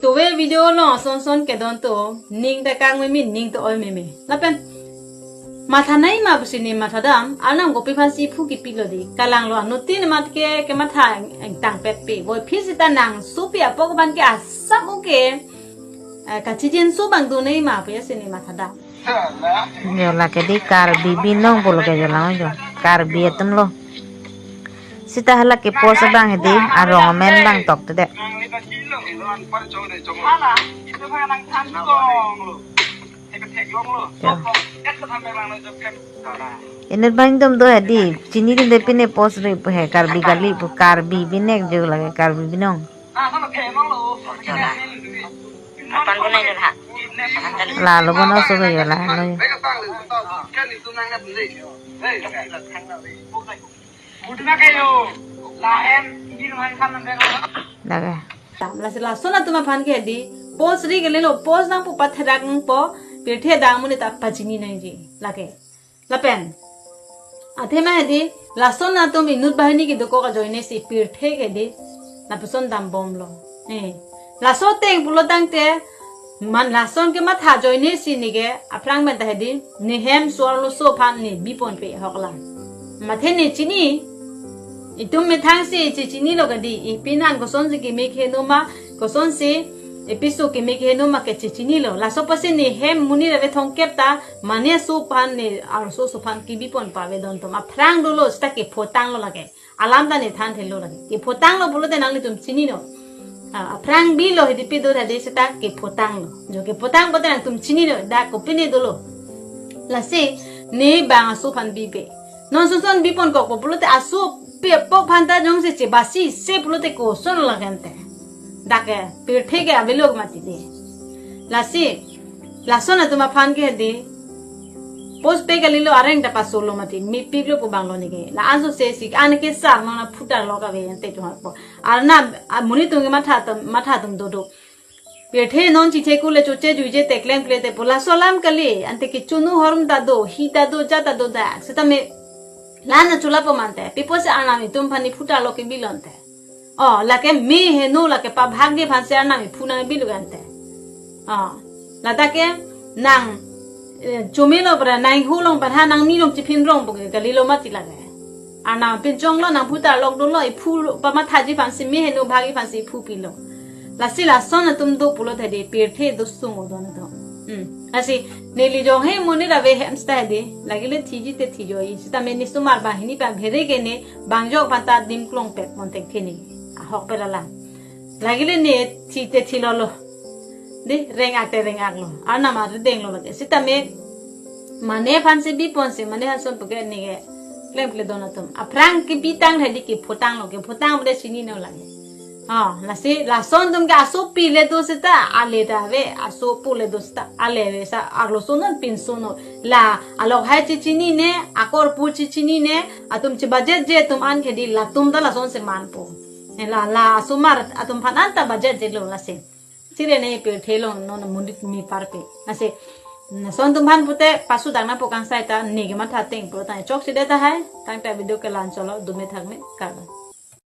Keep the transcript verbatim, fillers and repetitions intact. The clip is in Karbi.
Tove video along ason son kedon atum, ning ta kangmeme, ning ta oimeme. Lapen matha nangji ma pusi ne mathadam, Arnam kopi aphansi phu kipilo dei. Kalanglo, anuttin amat ke, kematha eng-, engtang pet pe. Boi aphi seta nang sopi apok abang ke asap oke, eh, kachijinso abang do nangji ma pusi ne mathadam. Jo, lake dei Karbi Binong pulo ke jo lang jo. Karbi atumlo. Seta halake post abang hedi, arong amen abang tokte dei. Jo. Inut abang atum do hedi, chini dinde pine post ri pu he, Karbi kali pu, Karbi Binong jo lake, Karbi Binong. Lalo bono so jo lalo. Lake. Lasi lason atum aphan ke hedi, post ri kalilo, post nangpo, patherak nangpo, pirthe adang amonit ta pachini nangji. Lake. Lapen athema hedi, lason atum inut banghini kedokok ajoinesi pirthe ke hedi, lapuson dambomlo. Eh, laso ateng pulo tangte, man lason kematha ajoinesi neke aphrang pen ta hedi, ne hem so-arloso aphan ne biponpe ahok lang. Mathe ne chini, itum methangsi chechinilo ke dei, ipin an kosonsi keme keheno ma, kosonsi episo keme keheno ma ke chechinilo. Laso apotsi ne hem monit ave thomkep ta, mane aso aphan, ne arloso aso aphan kebiponpe avedon atum aphrang dolo, seta kepho tanglo lake. Alam ta ne thanthelo lake. Kepho tanglo pulote nanglitum chinilo. Ah, aphrang bilo hedi, pidun hedi, seta kepho tanglo. Jo kepho tang pulote nangtum chinilo, dak kopine dolo. Lasi ne bang aso aphan bipe. Non ason son biponkokpo pulote aso pe apok aphan ta jongsi chebasi se pulote koson lake ante. Dak ke pirthe ke avelo mati dei. Lasi lason atum aphan ke hedi, post pe kalilo, areng ta pasolo mati, mepiklo pu abanglo neke. La-anso sesi an kesar non aphu ta lok ave ante chohangpo. Arnam, a, monit atum kematha atum, matha atum dodo. Pirthe non chithekule choche juije te klem kle te pu, laso alam kali, ante kechunu hormu ta do, hi ta do, ja ta do dak. Setame la-an cholapo ma ante, pi apotsi Arnam itum aphan iphu ta lok kebilo ante. Oh, lake me heno, lake pabhagji aphansi Arnam iphu nangbilo ke ante. Oh, lata ke nang, eh, chomelo pra nang hulong padha nang nilong chiphin rong pu ke kalilo mati lake. Arnam pinchonglo, nang phu ta lok dolo, iphu pamathaji aphansi, me heno bhagji aphansi iphu pilo. Lasi lason atum do pulote hedi, pirthe do sung odon atum. Hmm. Lasi neli jong he monit ave hem seta hedi, lagile thiji te thijoji, setame ne osomar banghini pabhere ke ne bang ajok aphan ta adim klong pek mon thekthe ne. Ahok pe lalang. Lagile ne thi te thilolo. Dei, reng-ak te reng-aklo. Arnam aridenglo lake. Setame mane aphansi biponsi, mane aphan son pu ke neke klem kle don atum. Aphrang kebi tang hedi, kepho tanglo, kepho tang pulote chinilo lake. Ah, lasi lason atum ke aso pile do seta, ale ta ave, aso pule do seta, ale ave, sa arloso non pinso non. La alok hai chechinine, akorpu chechinine, atum che budget je atum an ke hedi, latum ta lasonsi manpo. Eh, la, la osomar atum aphan an ta budget jelo lasi. Chire ne pirthe along non monit me parpe. Lasi lason atum aphan pute pasu dang nangpo kangsai ta, ne kematha ateng pulo tang chokche dei tahai, tangte video ke la-an cholo, dome thakme, kardom.